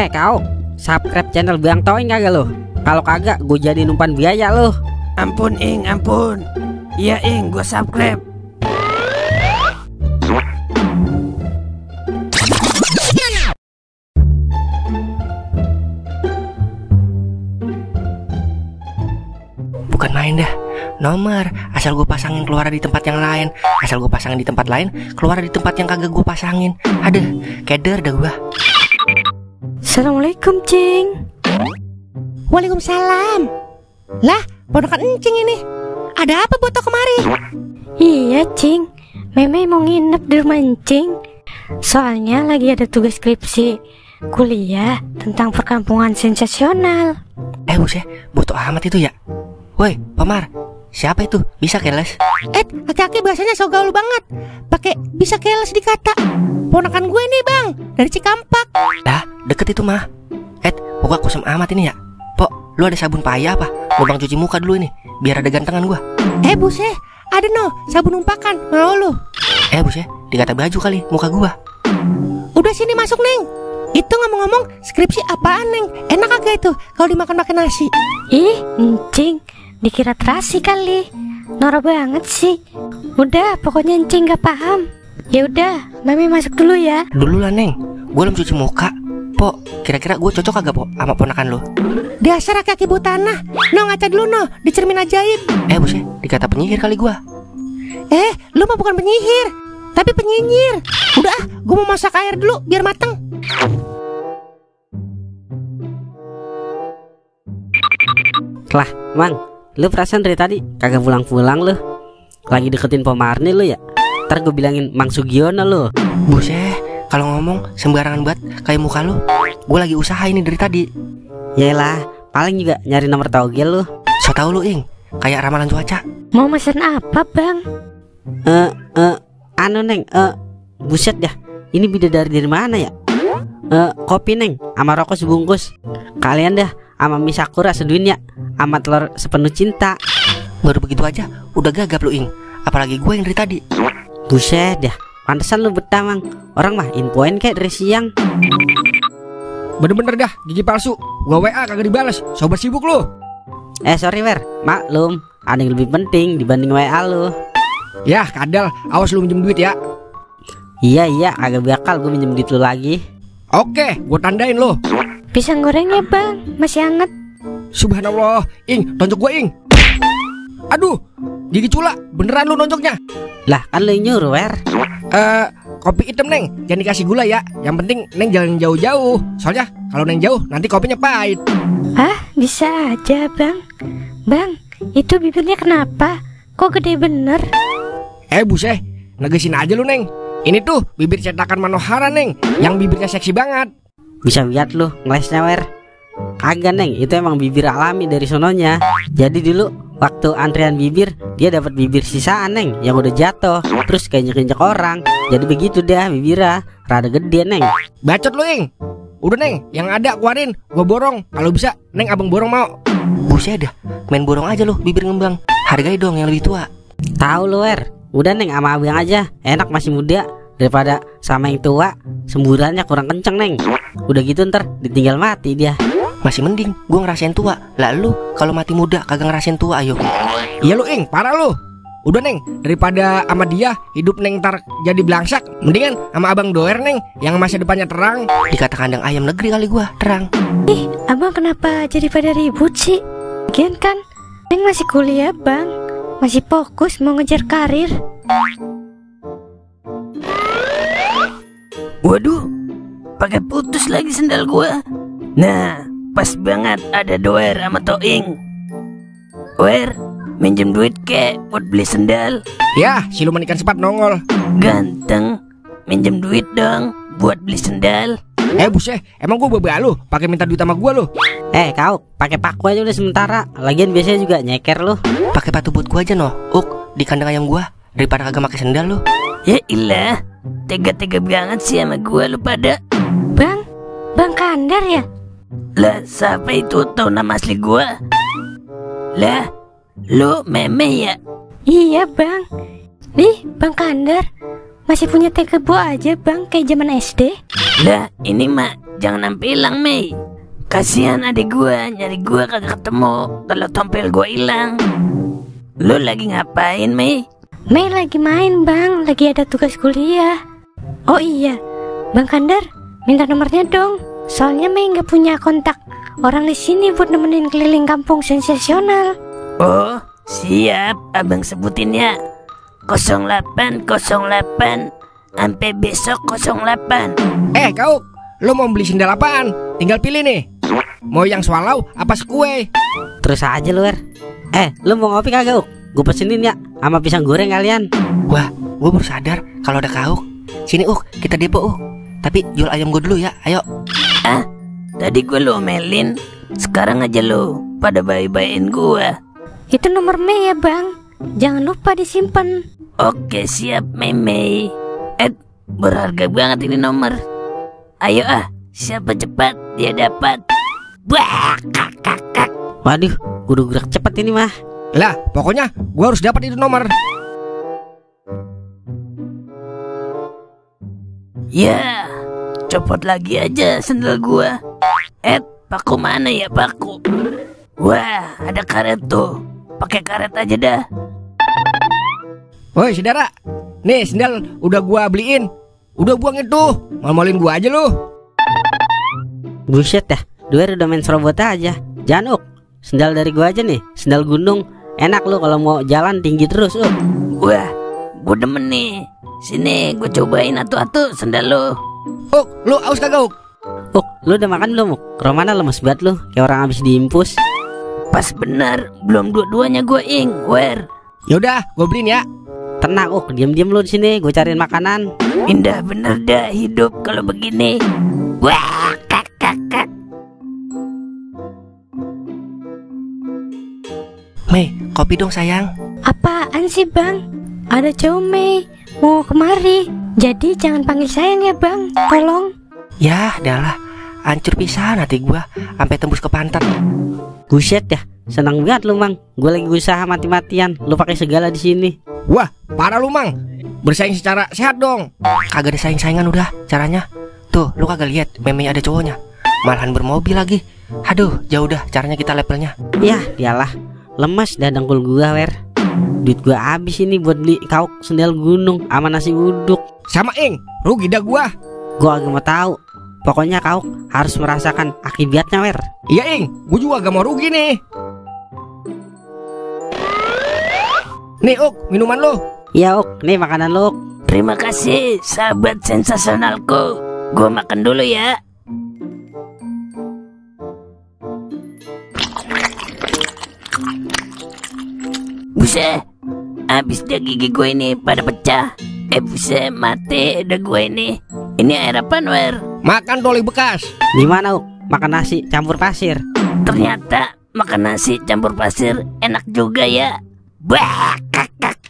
Kau subscribe channel Bang Toing kagak lo? Kalau kagak gue jadi umpan biaya lo. Ampun Ing, ampun. Iya Ing, gue subscribe. Bukan main dah. Nomor asal gue pasangin keluar di tempat yang lain, asal gue pasangin di tempat lain keluar di tempat yang kagak gue pasangin. Aduh, keder dah gue. Assalamualaikum Cing. Waalaikumsalam. Lah, ponakan encing ini. Ada apa foto kemari? Iya Cing, Meme mau nginep di rumah Encing. Soalnya lagi ada tugas skripsi kuliah tentang perkampungan sensasional. Buset, butuh amat itu ya. Woi, Pamar, siapa itu? Bisa keles? Aki-aki bahasanya so gaul banget. Pakai bisa keles dikata. Ponakan gue nih bang, dari Cikampak. Lah, deket itu mah. Pokoknya kusam amat ini ya. Pok, lu ada sabun payah apa? Lubang cuci muka dulu ini, biar ada gantengan gua. Buset, ada no, sabun umpakan, mau lu? Buset, dikata baju kali muka gua. Udah sini masuk Neng. Itu ngomong-ngomong skripsi apaan Neng? Enak kagak itu kalau dimakan pakai nasi? Ih, Encing, dikira terasi kali. Norak banget sih. Udah, pokoknya Encing gak paham. Ya udah, Mami masuk dulu ya. Dulu lah Neng, gua belum cuci muka. Pok, kira-kira gue cocok kagak Pok sama ponakan lo? Dasar aki-aki butanah. No, ngaca dulu no, di cermin ajaib. Buset, dikata penyihir kali gua. Lu mah bukan penyihir, tapi penyinyir. Udah, gue mau masak air dulu biar mateng. Lah, Mang, lu perasaan dari tadi kagak pulang-pulang lu? Lagi deketin Pomarni lu ya? Ntar gue bilangin Mang Sugiono lu. Buset, kalau ngomong sembarangan banget kayak muka lu. Gue lagi usaha ini dari tadi. Yaelah, paling juga nyari nomor togel lu. So tau lu Ing, kayak ramalan cuaca. Mau mesen apa Bang? Anu Neng, buset dah. Ini bidadari dari mana ya? Kopi Neng, sama rokok sebungkus. Kalian dah, sama mie sakura seduin ya, sama telur sepenuh cinta. Baru begitu aja, udah gagap lu Ing. Apalagi gue yang dari tadi. Buset dah, pantesan lu betah Mang. Orang mah infoin kayak dari siang. Bener-bener dah, gigi palsu. Gua WA kagak dibales, sobat sibuk lu. Sorry Wer, maklum, ada yang lebih penting dibanding WA lu. Yah kadal, awas lu minjem duit ya. Iya, agak bakal gue minjem duit lu lagi. Oke, gua tandain lu. Pisang gorengnya Bang, masih hangat. Subhanallah, Ing, tonjok gua Ing. Aduh, gigi cula, beneran lu nonjoknya. Lah kan lu yang nyuruh Wer. Kopi hitam Neng, jangan dikasih gula ya. Yang penting Neng jangan jauh-jauh. Soalnya kalau Neng jauh nanti kopinya pahit. Bisa aja Bang. Bang, itu bibirnya kenapa? Kok gede bener? Buset, negesin aja lu Neng. Ini tuh bibir cetakan Manohara Neng, yang bibirnya seksi banget. Bisa lihat lu ngelesnya Wer. Kagak Neng, itu emang bibir alami dari sononya. Jadi dulu waktu antrian bibir, dia dapat bibir sisaan Neng yang udah jatuh, terus keinjek-injek orang. Jadi begitu dah bibirnya, rada gede Neng. Bacot lu Ing. Udah Neng, yang ada keluarin, gua borong. Kalau bisa Neng abang borong mau. Buset dah, main borong aja lu bibir ngembang. Hargai dong yang lebih tua. Tahu lu Wer, udah Neng sama abang aja. Enak masih muda daripada sama yang tua, semburannya kurang kenceng Neng. Udah gitu ntar ditinggal mati dia. Masih mending gue ngerasain tua. Lalu kalau mati muda kagak ngerasain tua ayo. Iya lu Ing, parah lu. Udah Neng, daripada sama dia hidup Neng ntar jadi belangsak, mendingan sama abang Doer Neng yang masa depannya terang. Dikata kandang ayam negeri kali gua, terang. Ih, Abang kenapa jadi pada ribut sih? Lagian kan Neng masih kuliah Bang, masih fokus mau ngejar karir. Waduh, pakai putus lagi sendal gua. Nah, pas banget ada Doer sama Toing. Wer, minjem duit kek buat beli sendal. Ya, siluman ikan sepat nongol. Ganteng, minjem duit dong buat beli sendal. Buset, emang gua bawa lu pakai minta duit sama gua lu. Kau pakai paku aja udah sementara. Lagian biasanya juga nyeker lu. Pakai patu buat gua aja di kandang ayam gua daripada kagak pakai sendal lu. Ya ilah, tega-tega banget sih sama gua lu pada. Bang Kandar ya? Lah, siapa itu tahu nama asli gua? Lah, lu Meme ya? Iya Bang. Bang Kandar masih punya teh kebo aja Bang, kayak zaman SD. Lah, ini mah jangan sampai hilang, Mei. Kasihan adik gua, nyari gua kagak ketemu kalau tompel gua hilang. Lu lagi ngapain, Mei? Mei lagi main bang, lagi ada tugas kuliah. Oh iya, Bang Kandar, minta nomornya dong. Soalnya Mei nggak punya kontak orang di sini buat nemenin keliling kampung sensasional. Oh, siap, abang sebutin ya. 0808 sampai besok 08. Kau, lo mau beli sendal apaan? Tinggal pilih nih. Mau yang swallow apa sekue? Terus aja lu, Wer. Lu mau ngopi kagak, Uk? Gue pesenin ya, sama pisang goreng kalian. Wah, gue baru sadar kalau ada Kak Uk. Sini Uk, kita depo Uk. Tapi jual ayam gue dulu ya, ayo. Tadi gue lo omelin, sekarang aja lo pada bayi-bayin gue. Itu nomor Mei ya bang, jangan lupa disimpan. Oke siap, Mei. Berharga banget ini nomor. Ayo siapa cepat dia dapat. Wah, kakak. Waduh, kudu gerak cepet ini mah. Lah, pokoknya gua harus dapat itu nomor. Ya, copot lagi aja sendal gua. Paku mana ya paku? Wah, ada karet tuh. Pakai karet aja dah. Woi, saudara. Nih, sendal udah gua beliin. Udah buang itu. Mal-malin gua aja lu. Buset dah, Duer udah main serobot aja. Jangan, Uk, sendal dari gua aja nih, sendal gunung. Enak lu kalau mau jalan tinggi terus, Uk. Wah, gua demen nih. Sini gua cobain atu-atu sendal lu. Uk, lu aus kagak, Uk? Uk, lu udah makan belum, Uk? Romana lemes banget lu, kayak orang habis diimpus. Pas benar, belum dua-duanya gua Wer. Yaudah, gua beliin ya. Tenang, Uk, diam-diam lu di sini, gue cariin makanan. Indah bener dah hidup kalau begini. Wah, kakak. Mei, kopi dong sayang. Apaan sih bang? Ada cowok Mei mau kemari. Jadi jangan panggil sayang ya bang, tolong. Yah, dah lah. Hancur pisan hati gua sampai tembus ke pantat. Buset ya, senang banget lu, Mang. Gue lagi usaha mati-matian, lu pakai segala di sini. Wah, parah lu, Mang. Bersaing secara sehat dong. Kagak ada saing-saingan udah caranya. Tuh, lu kagak lihat Mei ada cowoknya. Malahan bermobil lagi. Aduh, jauh dah caranya kita levelnya. Ya, dialah. Lemas dah dengkul gua, Wer. Duit gua habis ini buat beli kauk sendal gunung sama nasi uduk. Sama Ing, rugi dah gua. Gua agak mau tahu. Pokoknya kauk harus merasakan akibatnya, Wer. Iya, Ing, gua juga gak mau rugi nih. Nih, Uk, minuman lu. Iya, Uk, nih makanan lu, Uk. Terima kasih sahabat sensasionalku. Gua makan dulu ya. Buset, habis dah gigi gue ini pada pecah. Buset, mati dah gue ini. Ini air apaan, Wer? Makan toli bekas. Gimana, Uk? Makan nasi campur pasir. Ternyata makan nasi campur pasir enak juga ya. Wah, kakak.